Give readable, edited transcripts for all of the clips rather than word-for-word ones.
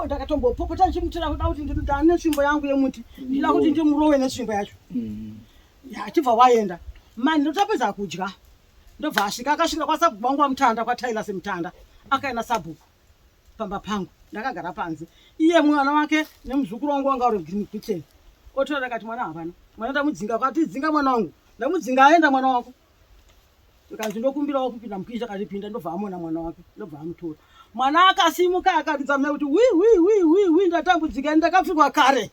Ndakatombopopota ndichimutira kuda kuti ndane tsvimbo yangu yemuti, ndichida kuti ndimurowe netsvimbo yacho. Achibva waenda mani, ndotapedza kudya, ndobva asvika. Akasvika kwasabhuku wangu waMutanda, kwaTaila seMutanda. Akaenda sabhuku pamba pangu, ndakagara panze, iye mwana wake nemuzukuru wangu wanga uri kitchen. Otora akati, "Mwana hapana, mwana ndamudzinga." Kwati, "Dzinga mwana wangu, ndamudzinga, aenda mwana wako." Kanzi, "Ndokumbirawo kupinda mukicha." Akatipinda, ndobva amona mwana wake, ndobva amutora. Mwana akasimuka, akaridza mai kuti, "Wi wi wi wi wi, ndatambudzika, ndakapfirwa kare,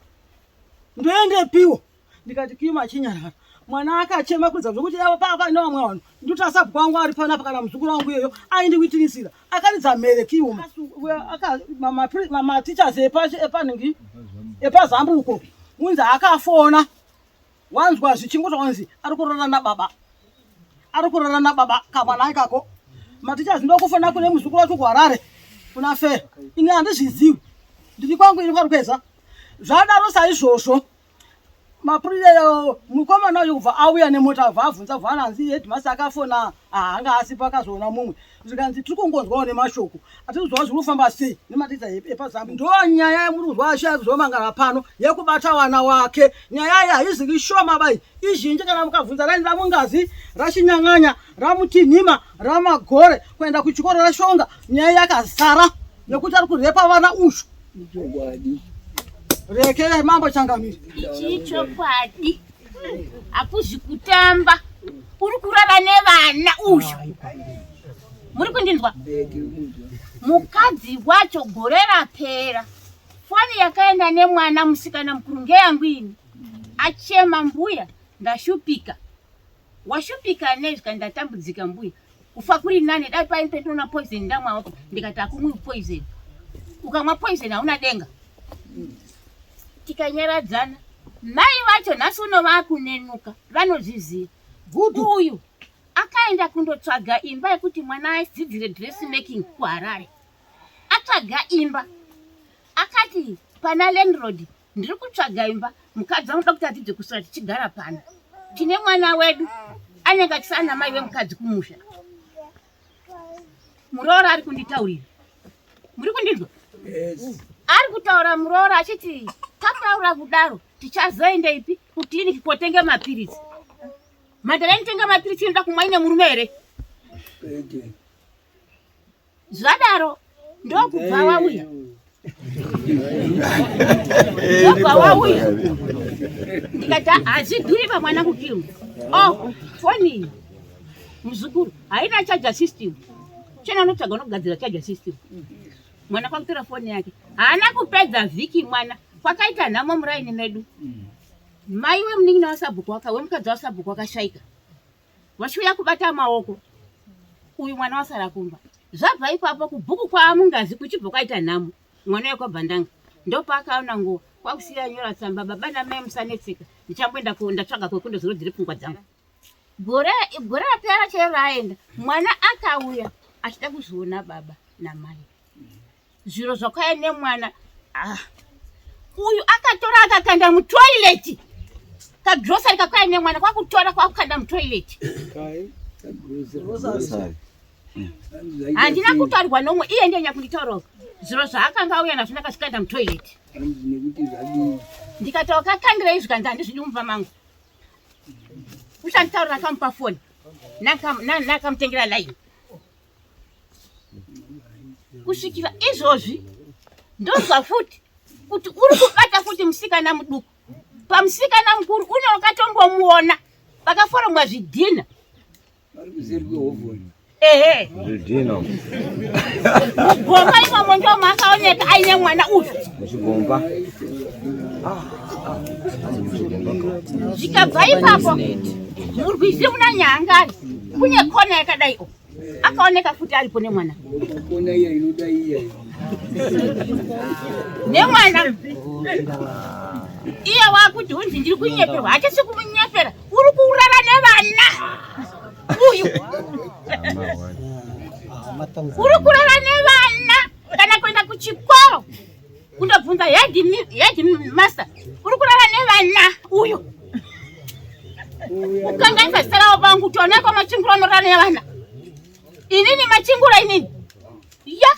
ndoendepiwo?" Ndikati, "Kima, achinyarara." Mwana akachema kuridza zvokuti avo papa nevamwe vanhu, ndikuti asabhuku wangu ari panapa kana muzukuru wangu iyeyo aindiwitinisira. Akaridza mhere kiuma matichers epanhingi epazambuko unzi akafona, wanzwa zvichingotwa kunzi ari kurara nababa, ari kurara nababa kamwana ikako. Matichers ndokufona kune muzukuru wacho kuHarare, kuna Fe. Ini handizvizivi, ndiri kwangu ini kwaRukweza. Zvadaro saizvozvo, mapurisa, mukomana uyu kubva auya nemota, abva abvunza, bva ananzi headmaster akafona, haanga asipo. Akazoona mumwe, zvikanzi tiri kungonzwawo nemashoko, atiri kuzwa zviri kufamba sei nematicha epazambu. Ndo nyaya yemuri kuzwa ashaya kuzomangara pano yekubata vana wake. Nyaya iyi haiziri shoma bai, izhinji. Kana mukabvunza raini raMungazi, raChinyang'anya, raMutinhima, raMagore kuenda kuchikoro raShonga, nyaya yakazara nekuti ari kurepa vana ushu. Chokwadi. Reke, mambo changamire. Ichi chokwadi, hakuzi kutamba. Uri kurara nevana uyu, muri kundinzwa? Mukadzi wacho gore rapera, foni yakaenda nemwana musikana mukuru ngeyangu ini. Achema, "Mbuya, ndashupika." "Washupika nei?" Zvika, "Ndatambudzika mbuya, kufa kuri nani, dai paine pendinoona poison ndamwa." Ndikati, "Hakumwi poison, ukamwa poison hauna denga." Tikanyaradzana. Mai vacho nhasi uno vakunenuka, vanozviziva. Uyu akaenda kundotsvaga imba yekuti mwana adzidzire dressmaking kuHarare. Atsvaga imba, akati pana landlord, "Ndiri kutsvaga imba, mukadzi anoda kuti adzidze kusura, tichigara pano tine mwana wedu anenge achisana mai vemukadzi kumusha." Muroora ari kunditaurira, muri kundinzwa? Yes. Ari kutaura muroora achiti, "Tataura kudaro, tichazoendeipi kukliniki kotenga mapiritsi? Mhandara inotenga mapiritsi inoda kumwa ine murume here?" Kwete. Zvadaro ndokubva wauya, ndobva wauya. Ndikati, "Hazvidhuri pamwana kukimu. Oh, foni iyi muzukuru haina charger system, chena unotsvaga unogadzira charger system." Mwana kwakutora foni yake. Haana kupedza vhiki mwana, kwakaita nhamo muraini medu. Mai wemunin'ina wasabhuku waka wemukadzi wasabhuku wakashaika, vachiuya kubata maoko, uyu mwana wasara kumba. Zvabva ipapo kubhuku kwaamungazi kuchibva kwaita nhamo, mwana wekwabhandanga. Ndopaakaona nguva kwakusiya nyora tsamba, "Baba namai, musanetseka, ndichamboenda ndatsvaga kwekundozorodzere pfungwa dzangu." Gore rapera chero raenda, mwana akauya achida kuzviona baba namai. Zviro zvakauya nemwana, ah. Uyu akatora akakanda mutoilet. Kagrosari kakauya nemwana, kwakutora kwakukanda mutoilet. Handina kutaurwa nomwe, iye ndiye nyakunditaurawo. Zviro zvaakanga auya nazvo ndakazvikanda mutoilet. Nekuti zvadii? Ndikati, "Wakakandirei?" Zvikanzi, "Handizvidi mumba mangu." Ushanditaurira, akamupa foni, nakamutengera line. Kusvikira izvozvi ndozwa futi kuti uri kubata futi musikana muduku. Pamusikana mukuru une wakatombomuona pakaforomwa zvidhina. Vari kuseri kwehovhoni. Ehe. Zvidhina. Mugomba imomo ndo maakaoneka aine mwana uyu. Muchigomba. Zvikabva ipapo, murwizi muna Nyangari kune kona yakadai o, akaoneka futi aripo nemwana. Kona iya inoda iya. Nemwana iye wakuti hunzi ndiri kunyeperwa. Hatisi kumunyepera, uri kurara nevana uyu, uri kurara nevana. Kana kuenda kuchikoro kundobvunza head master, uri kurara nevana uyu. Kukanganisa zita ravo vangu, tionekwa Machingura unorara nevana. Inini Machingura, inini ya.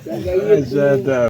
Saka iye Shut up.